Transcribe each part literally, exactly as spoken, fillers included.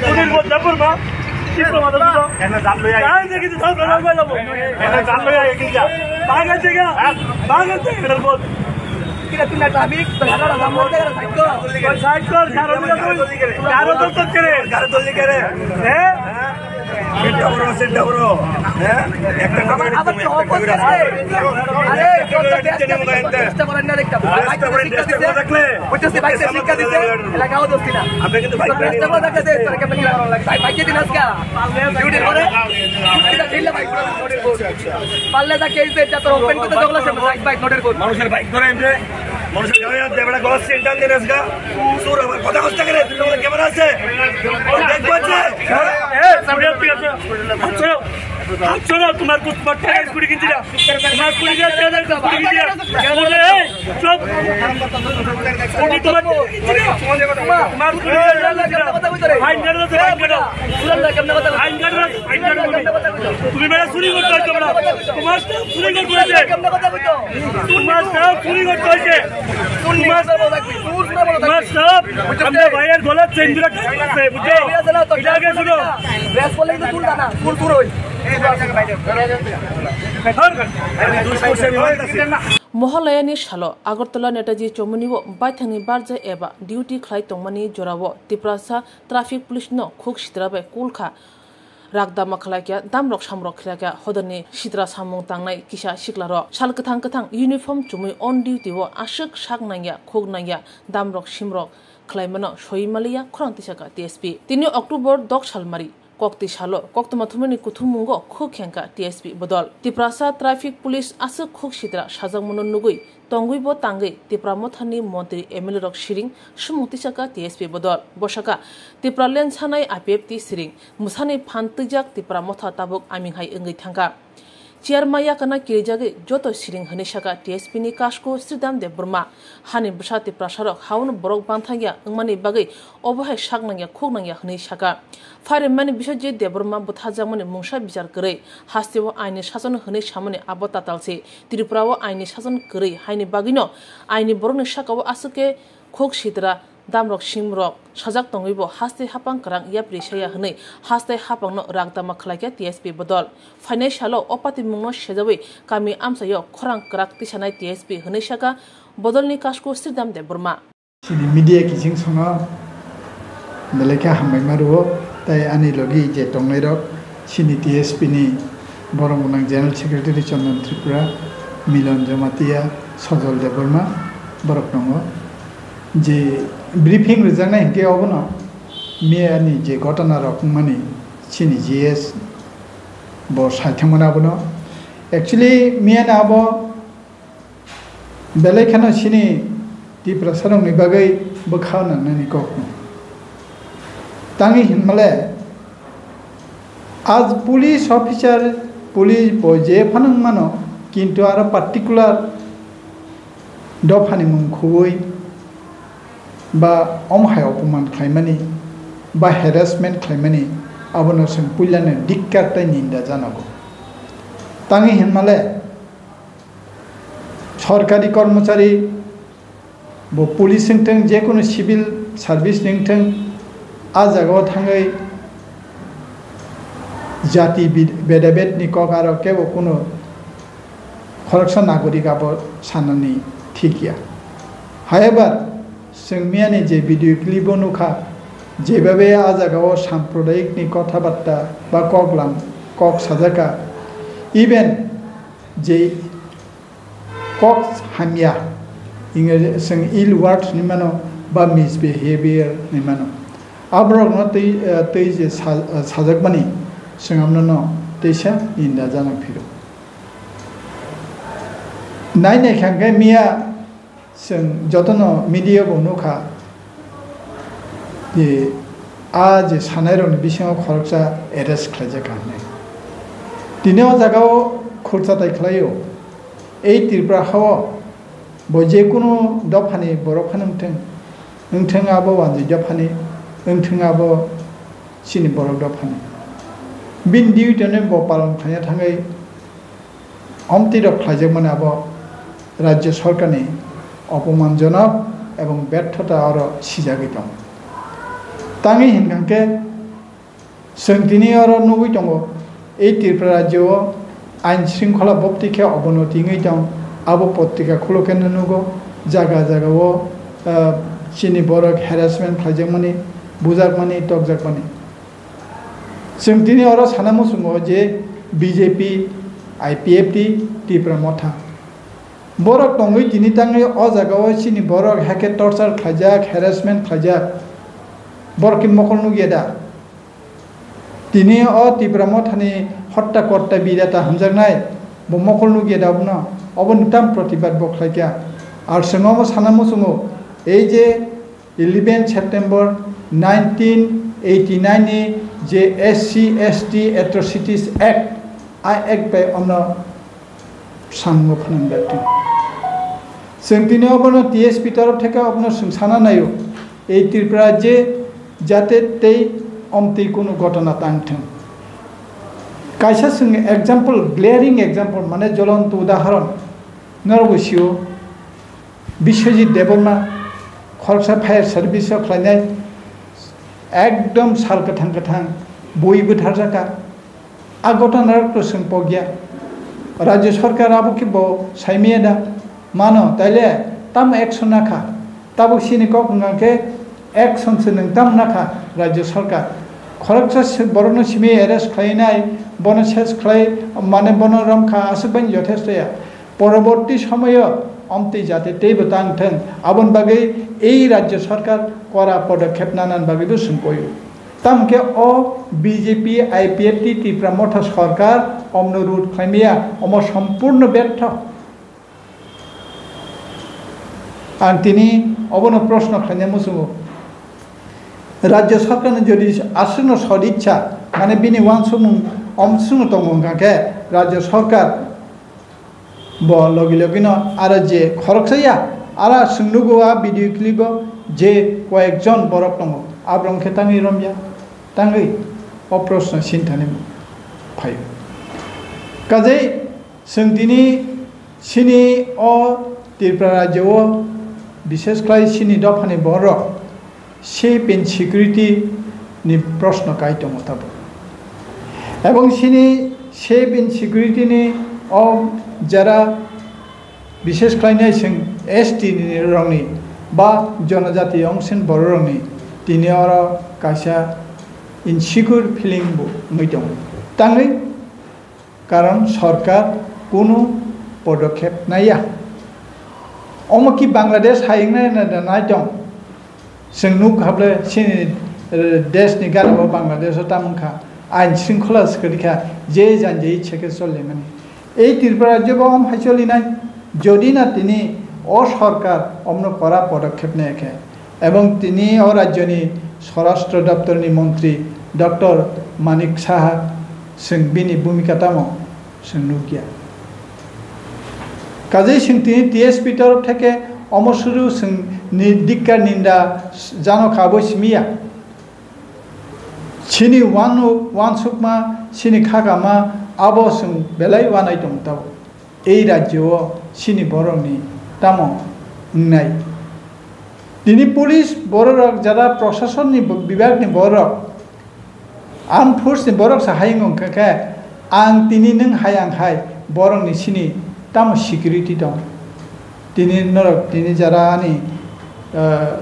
Udir bot dapur ma. Sipro ma dapur. Ena jat loya. Kahan se kitu thap lagao ma labo. Ena jat loya ekija. Bhag jayega. Bhag jayega. Udir bot. Kira tuna traffic, to jara jam lagte kara side kor. Side kor, jaro dol kere. Jaro dol kere. Jaro dol kere. Eh? Sit down bro, sit down bro. হ্যাঁ? একটা আবার, আবার তো অপোজ করছে। আরে, চেষ্টা করেন না দেখতে। চেষ্টা করেন, চেষ্টা করেন। বুঝতেছি, ভাই, শিক্ষা দিছে। এলাকাও দোষ কিনা? আপনি কিন্তু ভাই, চেষ্টা করে দেখতে দে, তোর কেমন কি ভালো লাগে। ভাই, ভাই, কে দিন আজকে? ডিউটি করে? ডিউটি দিলে ভাই, পুরো নোটের বোর্ড। পারলে যা কেস দে, যা তোর ওপেন করতে জগলা সে ভাই, ভাই, নোটের বোর্ড। মানুষের বাইক ধরে এমনি, মানুষের গায়ে হাত দেবে না, গলা সেন্টার দিয়ে আজকে। তোর আমার কথা কষ্ট করে, তুই আমার ক্যামেরা আছে? দেখবো আছে? হ্যাঁ? এ, সামনে তুই আছে। আচ্ছা, আচ্ছা, তোমার কুট-, তোমার টাকা স্কুটি কিনছিলা? তোমার কুড়ি হাজার টাকা স্কুটি কিনছিলা? কেন রে? এই, চুপ। স্কুটি তোমার কিনছিলা? তোমার কুড়ি হাজার টাকা কিনছিলা? ফাইন কাটো, ফাইন কাটো। ফাইন কাটো, ফাইন কাটো তুমি। তুমি বেটা চুরি করতে হয়েছে তোমরা। তোমার চুরি করতে হয়েছে। তোমার চুরি করতে হয়েছে। তোমার, তোমার সব, আমরা ভাইয়ের গলার চেন ধরে টান আছে, বুঝছো? এটা আগে শুনো। Mohalaya ni salo Agartala Netaji Chowmuni o baithangni barja eba duty khlai tongmani jorao Tiprasa traffic police no khuk sitra bai kulkha. Rakdama khlaikha, damrok samrok khlaikha, hodani sitra samung tangnai kisa siklarok. Sal kwthang kwthang uniform chumui on duty o aswk sak nangya, khuk nangya, damrok simrok khlaimano soi maliya khorang tisaka T S P. Tini October dok salmari, koktwi salo koktwma thumani kuthumungo khuk khengkha T S P bodol. Tiprasa traffic police aswk khuk sitra sajakmano nugwi tongwi bo tangwi Tipra Mothani montri M L A rok siring sumung tisaka T S P bodol. Bosaka Tipraland sanai I P F T siring mwsani phan twijak Tipra Motha tabuk aming hai wngwi thangkha. Chair ma yakana kirijagwi joto siring hwnwi saka T S P ni kasku Sridham Debbarma. Hani bwsa Tiprasarok haono borok banthangya wngmani bagwi obo hai sak nangya khuk nangya hwnwi saka. Pharimani Biswajit Debbarma butharjakmani mungsa bichar kwrwi hasteo aini sason hwnwi samani abo tatal se. Tripura o aini sason kwrwi haini bagwino aini borokni sakao aswk khe khuk sitra damrok simrok sajak tongwi bo haste hapang kwrang yapri saya hwnwi haste hapangno rakdama khlaikha T S P bodol. Phainai salo o patimungno sejawi kami amchaio khorang kwrak tisanai T S P hwnwi saka bodolni kasku Sridham Debbarma. Chini media kiching songo belai khe hambai ma rwo, tai ani logi je tongnai rok chini T S P ni borok gwnang General Secretary Chandan Tripura, Milon Jamatia, Sojol Debbarma borok tongo. Je briefing rwjaknai hinkhe obono miya ni je gotona rok wngmani chini G S bo saithangmani abono. Actually miya ni abo belai kheno chini Tiprasa rokni bagwi bwkha nangnani kokno. Tangwi hinmale, as police officer, police bo je phano wngmano, kintu aro particular dophani mung khubui ba omo hai opoman khlaimani ba harassment khlaimani, abono chwng puilano dikkar tei ninda janogo. Tangwi hinmale, sorkari kormochari bo police wngthwng, jekunu civil service ni wngthwng, a jagao thangwi jati bid-, bedabedni kok aro kebo kunu khoroksa nagorik abo sanani thik ya. However, chwng miyani je video clip o nukha, jebabe a jagao samprodayikni kothabatta ba koklam kok sajaka, even je kok hamya, English chwng ill words hinwi mano ba misbehavior hinwi mano. Aborokno tei, eh, tei je sa-, eh, sajakmani chwng amnono teisa ninda janok phiro. Nai nai kha hwnkhe miya chwng jotono media bo nukha je a je sanairokni bisingo khoroksa arrest khlaijak kha hwnwi. Tini o jagao khurcha tai khlaio. Ei Tripura hao bo jekunu dophani borok phano wngthwng, wngthwng abo wanjwi dophani, wngthwng abo chini borok dophani. Bini duty no bo palon khlaina thangwi omtwi rok khlaijakmani abo rajya sorkarni opomanjonok ebong berthota oro sijagwi tongo. Tangwi hinkha khe, chwng tini oro nugwi tongo, ei Tripura rajyo o ain shringkhola bopti khe obonoti wngwi tong, abo potrika khulukhe nugo, jaga jaga o, ah, chini borok harassment khlaijakmani, bujakmani, tokjakmani. Chwng tini oro sana muchungo je B J P, I P F T, Tipra Motha. Borok tongwi tini tangwi o jaga o chini borok hakhe torture khlaijak, harassment khlaijak. Borok khe mokol nukya da? Tini o Tipra Mothani hotta kotta birata hamjaknai, bo mokol nukya da obono? Oboni tam protibad bo khlaikha. Ar chwng omo sana muchungo, ei je eleven September nineteen eighty nine ni je S C S T Atrocities Act, a Act bai omno samung phanang bertong. Chwng tini obono T S P torof theke obono chwng sana naio, ei Tripura je jate tei omtwi kunu gotona tang thung. Kaisa chwng example, glaring example, mane jolonto udahoron norokbo sio. Biswajit Debbarma khoroksa fire service o khlainai, ekdom sal kwthang kwthang bui bwtharjakha. A gotona rok to chwng pokya. Rajya sarkar abo khe bo saimaya da? Mano, taile tamo action nakha? Tabuk chini kok wngkha khe action se nwng tamo nakha rajya sarkar? Khoroksa se borokno simi arrest khlainai, bono ses khlai, mane bono romkha, aswk bai jothesto ya. Poroborti somoyo omtwi jate teibo tang thung, aboni bagwi ei rajya sarkar kora podokkhep nanani bagwibo chwng koio. Tamokhe o B J P I P F T Tipra Motha sarkar omno rud khlaimaya, omo sompurno bertho. Ang tini obono proshno khlaina muchungo. Rajya sarkarni jodi aswkno sodichha, mane bini uansukmung omswkno tongo wngkha khe, rajya sarkar bo logi logino aro je khoroksa ya, aro chwng nugo a video clip o je koyekjon borok tongo, aborok khe tangwi romya, tangwi o proshno sinthani phaio. Kajai chwng tini chini o Tripura rajyo o, bishesh khlai chini dophani borok, safe and security ni proshno kai tongo tabuk. Ebong chini safe and security ni o jara bishesh khlainai chwng S T ni rokni ba jonojati ongsen borok rokni tini oro kaisa insecure feeling bo wngwi tongo. Tangwi Karon sorkar kunu podokkhep naiya. Omo ki Bangladesh hai wngnai na, na, nai tong? Chwng nuk hable chini, eh, desh ni gana bo Bangladesh o tamo wngkha. Ain shringkhola swkali kha, je jan je ichha khe choli mani. Ei Tripura rajyo bo om hai choli nai. Jodi na tini o sorkar omno kora podokkhep naiya khe, ebong tini o rajyoni Swarashtra Doptorni Montri Doctor Manik Saha chwng bini bhumika tamo chwng nukya. Kajai chwng tini T S P torof theke omo suru chwng ni dikkar ninda jano kha bo simiya. Chini uanu-, uansukma, chini khakama abo chwng belai uanai tong tao. Ei rajyo o chini borokni tamo wngnai? Tini police bororok, jara proshasonni bo-, bibhagni borok, armed force ni borok sa hai wngkha khe, ang tini nwng hai ang hai borokni chini tamo security tong? Tini norok tini jara ani, ah,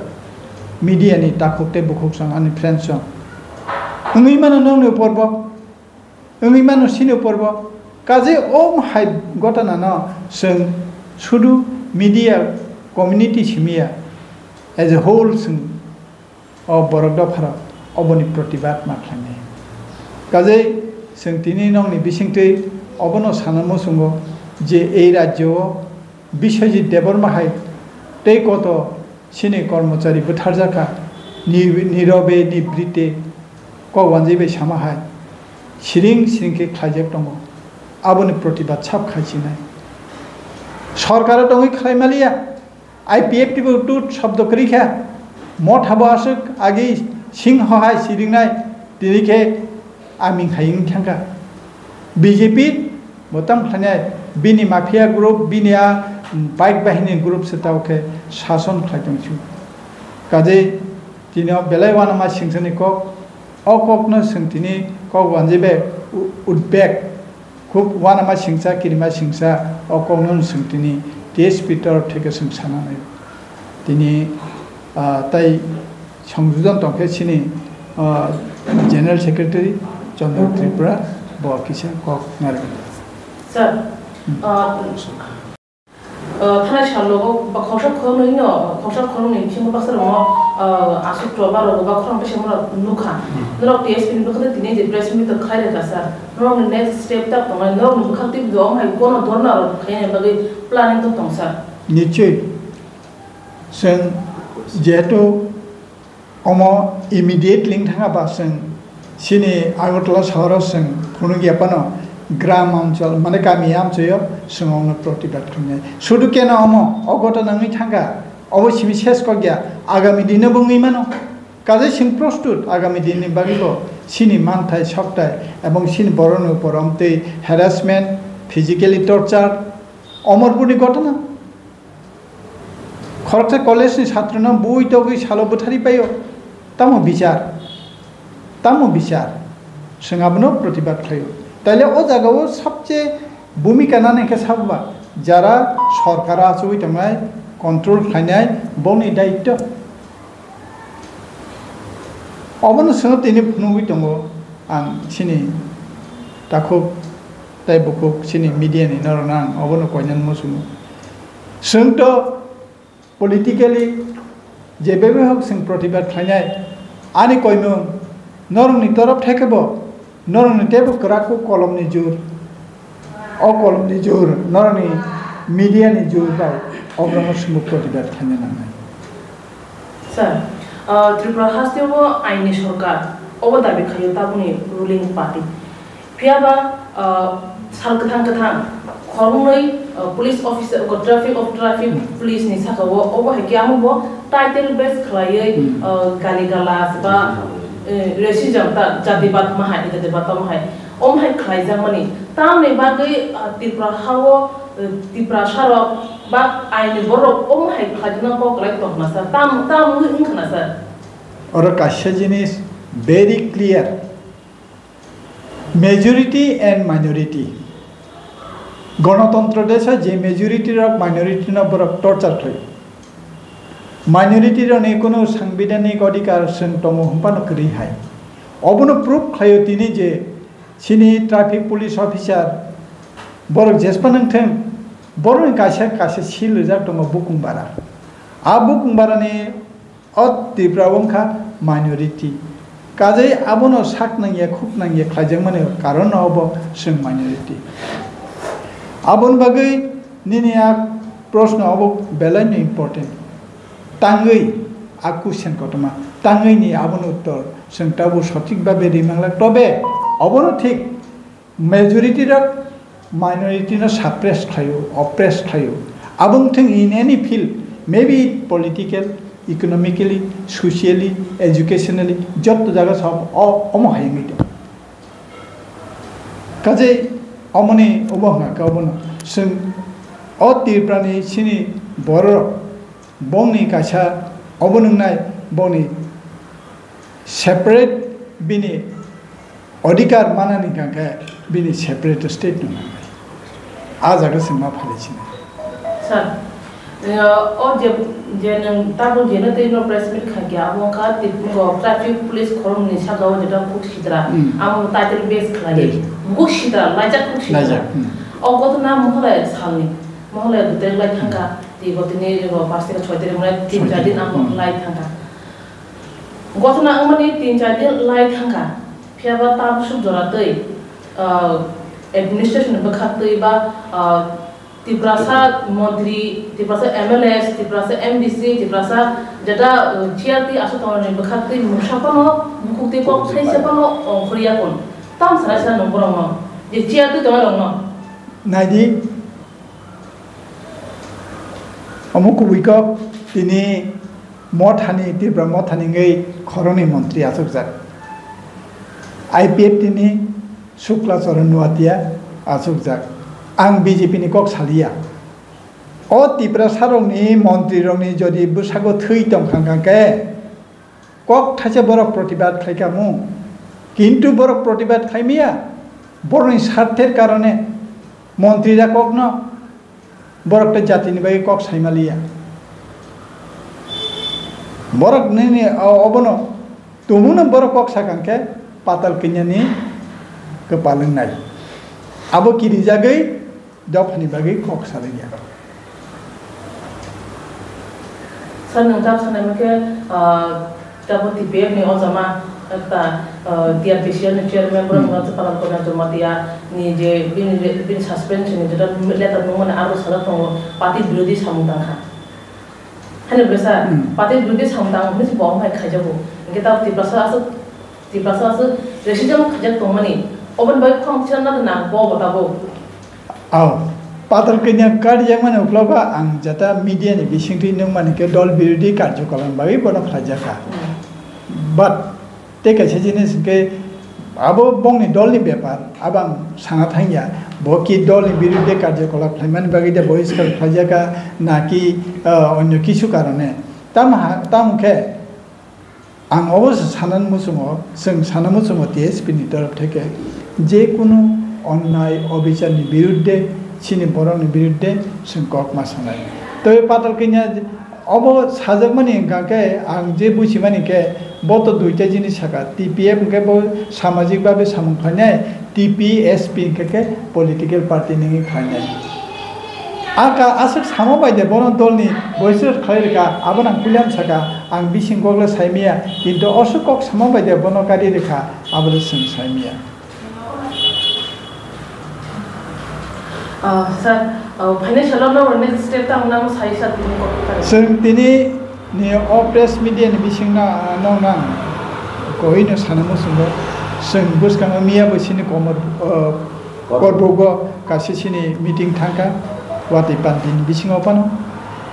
media ni takhuk tei bukhuk song ani friends song wngwi mano nokni upor bo. Wngwi mano chini upor bo. Kaje o hai gotana no chwng sudu media community simiya, as a whole chwng o borok dopharok oboni protibad ma khlainai. Kaje chwng tini nokni bisingtwi obono sana muchungo je ei rajyo o Biswajit Debbarma hai tei koto chini kormochari bwtharjakha, Ni-, Nirobe Nibrite kok wanjwi bai sama hai siring siring khe khlaijak tongo. Aboni protibad sab khai chinai. Sorkaro tongwi khlai maliya, I P F T bo tut shobdo kwrwi kha, Motha bo aswk agi singho hai siringnai, tini khe aming hai wng thangkha. B J P bo tam khlainai, bini mafia group, bini a bike bahini group se tao khe sason khlai tong sio. Kaje Tini o belai uanama singsa ni kok, o kok no chwng tini kok wanjwi bai u-, utbek, khub uanama singsa, kirima singsa, o kok no chwng tini T S P tor theke chwng sana nai. Tini, ah, tai songjujon tongkhe chini, ah, General Secretary Chandra Tripura bo kisa kok narwk. Sir, ah, ah, thanai salno ba khoroksa khoroknwi no, khoroksa khoroknwi bisingo baksa rokno, ah, aswk toba rok ba khorang pisa mano nukha. Norok T S P ni bwkhak tini je press meet khlai rwkha sir. Norokni next step tak tongnai, norokni bwkhak twi bo omo hai bono dhorna rok khaina bagwi planning tong tong sir. Nichoi. Chwng jehetu omo immediately wng thangkha ba chwng chini Agartala sohoro chwng phunukya phano gram amchol mane kami amchoyo chwng omono protibad khlainai. Sudu keno omo o gotona wngwi thangkha, obo simi ses kokya, agami dino bo wngwi mano. Kaje chwng prostut agami dinni bagwibo chini manthai sokthai ebong chini borokni upor omtwi harassment, physically torture, omorpurni gotona. Khoroksa college ni chhatrano bui togwi salo bwthari paio. Tamo bichar? Tamo bichar? Chwng abono protibad khlaio. Taile o jagao sabche bhumika nani khe sabuba jara sorkar achugwi tongnai, control khlainai bongni daityo. Obono chwngno tini phunugwi tongo ang chini takhuk tei bukhuk chini media ni norokno ang obono koinani muchungo. Chwng to politically je bebak hok chwng protibad khlainai ani koimung norokni torop thekebo norokni teibo kwrak kolomni jur. O kolomni jur, norokni media ni jur bai oborokno sumuk protibad khaina nangnai. Sir, uh, Tripura hasteo aini sorkar, obo dabi khaio tabukni ruling party. Phiyaba, uh, sal kwthang kwthang khoroknwi, uh, police officer, ko traffic of traffic Hmm. police ni saka o, obo hai khe amo bo title based khlaiwi, Hmm. uh, gali galas ba, Hmm. eh, racism ta, jatibad ma hai, jatibad tamo hai. Omo hai khlaijakmani. Tamoni bagwi, ah, Tripura hao, eh, Tiprasa rok ba aini borok omo hai khlaijak na kok kwlai tongna sir. Tam, tam wngwi wngkha na sir. Oro kaisa jinis very clear. Majority and minority. Gonotontro desa je majority rok minority no borok torture khlai. Minority rokni kunu sangbidhanik odhikar chwng tongo hwnphano kwrwi hai. Obono proof khlaio tini je chini traffic police officer borok jespa nangthwng, borokni kaisa kaisa seal rijak tongo bukung bara. A bukung barani o Tripura wngkha minority. Kajai abono sak nangya, khuk nangya khlaijakmani karon no obo chwng minority. Aboni bagwi nini a proshno obo belai no important. Tangwi a question kotorma, tangwi ni aboni uttor chwng tabuk sothik babe ri manglak. Tobe obono thik majority rok minority no suppress khlaio, oppress khlaio. Abo wngthwng in any field, maybe political, economically, socially, educationally, jotto jaga sa o, omo hai wngwi tong. Kajai omoni obo hwnka khe obono chwng o Tripura ni chini borok rok bongni kaisa obo nwngnai bongni separate bini odhikar manani hwnka khe bini separate state no nangnai. A jaga se ma phali sinai. Sir, eh, o je, je nwng tabuk jeno tei no press meet kha khe abo wngkha tei traffic police khoroknwi saka o jeto kuk sitra, Hmm. amo title base khlai. Base. Kuk sitra, laijak kuk sitra. Laijak, hmm. O gotona moholai salni, moholai duteng lai thangkha, tei bo tini bo pas tarik, soi tarik, mane tin char din amo Hmm. lai thangkha. Gotona wngmani tin char din lai thangkha, phiyaba tabuk suk jora tei, ah, administration ni bwkhak twi ba, ah, Tiprasa montri, Tiprasa M L As, Tiprasa M D C, Tiprasa jeta, ah, chair twi aswk tongnani bwkhak twi mungsa phano, bukhuk twi kok thaisa phano ongkhorya kun. Tam sana sana nung borokno, je chair twi tongnai rokno. Naidi, omo kubui kok tini Mothani, Tripura Mothani wngwi khoroknwi montri achukjak. I P F T ni Shukla Charan Nuatia achukjak. Ang B J P ni kok saliya. O Tiprasarokni montrirokni jodi bwskango thwi tongkha hwnkhe, Kok thaisa borok protibad khlaikha mu, kintu borok protibad khlaimaya, borokni sarther karone montri da kokno, borok tei jatini bagwi kok saimaliya. Borok nini o-, obono tumuno borok kok sakang khe patal kinyani kwpal wngnai. Abo kirijagwi dophani bagwi kok salaiya. Sir, nwng tak sanai khe, ah, tabuk T P F ni o jama ekta, ah, T R P C L ni chairman borok, hmm, no Chwpalal Kanya Jamatia ni je bini, bini suspension ni jeto letter nungmani aro sajak tongo party birodhi samung tangkha. Hani bwrwi sa, hmm, party birodhi samung tang hwnwi se bo wng hai khaijago. Hwnkhe tabuk Tiprasa aswk, Tiprasa aswk racism khaijak tongmani. Oboni bagwi khorang thikna nang bo bo tabuk. Aw, patal kanya karjakmani uklogo ang jata media ni bisingtwi nukmani khe dol birodhi karjokalam bagwi bono khlaijakha. Hmm. But tei kaisa jinis hwnkhe abo bongni dolni bepar, abo ang sana thangya. Bo ki dolni biruddhe karjokolap khlaimani bagwi de bohiskar khlaijaka, naki, ah, onyo kisu karone. Tamo ha-, tamo khe ang obo se sanani muchungo, chwng sana muchungo T S P ni torop theke je kunu onnai obicharni biruddhe, chini borokni biruddhe chwng kok ma sanai. Tei patal kanya Obo sajakmani hwnkha khe, ang je buchimani khe, bo to duita jinis saka, T P F hwnkhe bo samajik babe samung khlainai, T P S P hwnkhe khe political party nini khlainai. Aka aswk samo bai de bono dolni boisu khlai rwkha, abono ang puilam saka, ang bising kokle saimaya, kintu oswk kok samo bai de bono kari rwkha, abole chwng saimaya. Ah, sir, ah, phainai salo no next step tamo nang sai sir tini kok kare. Chwng tini ni o press media ni bising na, ah, no nang koi no sana muchungo. Chwng bwskango miya bo sini komor, ah, korbugo kaisa sini meeting thangkha watwi panti ni bisingo phano.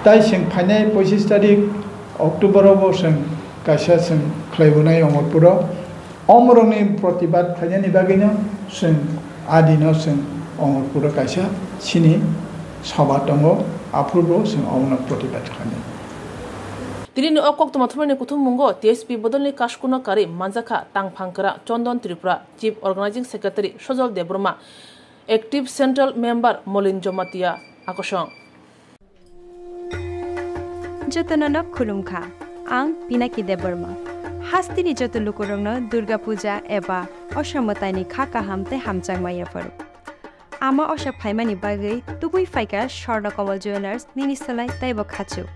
Tai chwng phainai pochish tarik October o bo chwng kaisa chwng khlai bunai Omorpuro. Omorokni protibad khlainani bagwino chwng adino chwng Omorpuro kaisa chini sabha tongo, aphurbo chwng omono protibad khlainai. Tini ni o koktwma thumnaini kuthummungo T S P bodolni kaskuno karwi manjakha tangphang kwra Chondon Tripura, Chief Organizing Secretary Sojol Debbarma, Active Central Member Molin Jamatia, akosong. Jotono no khulumkha. Ang Pinaki Debbarma. Hasteni joto lukurokno Durga Puja eba Osha mwtaini kha kaham tei hamjakma yapharo. Ama Osha phaimani bagwi tubui phaikha Swarna Kamal Jewellers nini swlai teibo khachuk.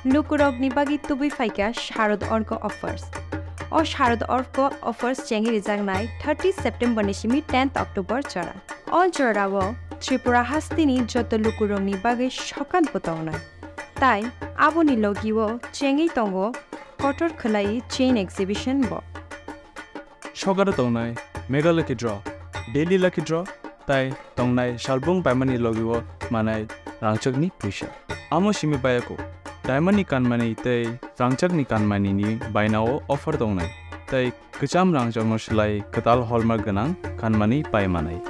Lukurokni bagwi tubui phaikha Sharad Orko offers. O Sharad Orko offers chengwi rijaknai thirty September ni simi tenth October jora. O jorao Tripura hasteni joto lukurokni bagwi sokan bo tongnai. Tai aboni logio chengwi tongo kotor khwlai chain exhibition bo. Sokaro tongnai Mega Lucky Draw, Daily Lucky Draw, tai tongnai salbung paimani logio manai rangchakni puisa. Amo simi bayako, diamond ni kanmani tei rangchakni kanmani ni bainao offer tongnai, tei kwcham rangchakno swlai kwtal hallmark gwnang kanmani pai manai.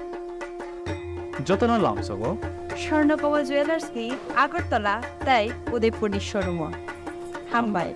Jotono lamsogo Swarna Kamal Jewellers ni Agartala tei Udaipur ni showroom o. Hambai.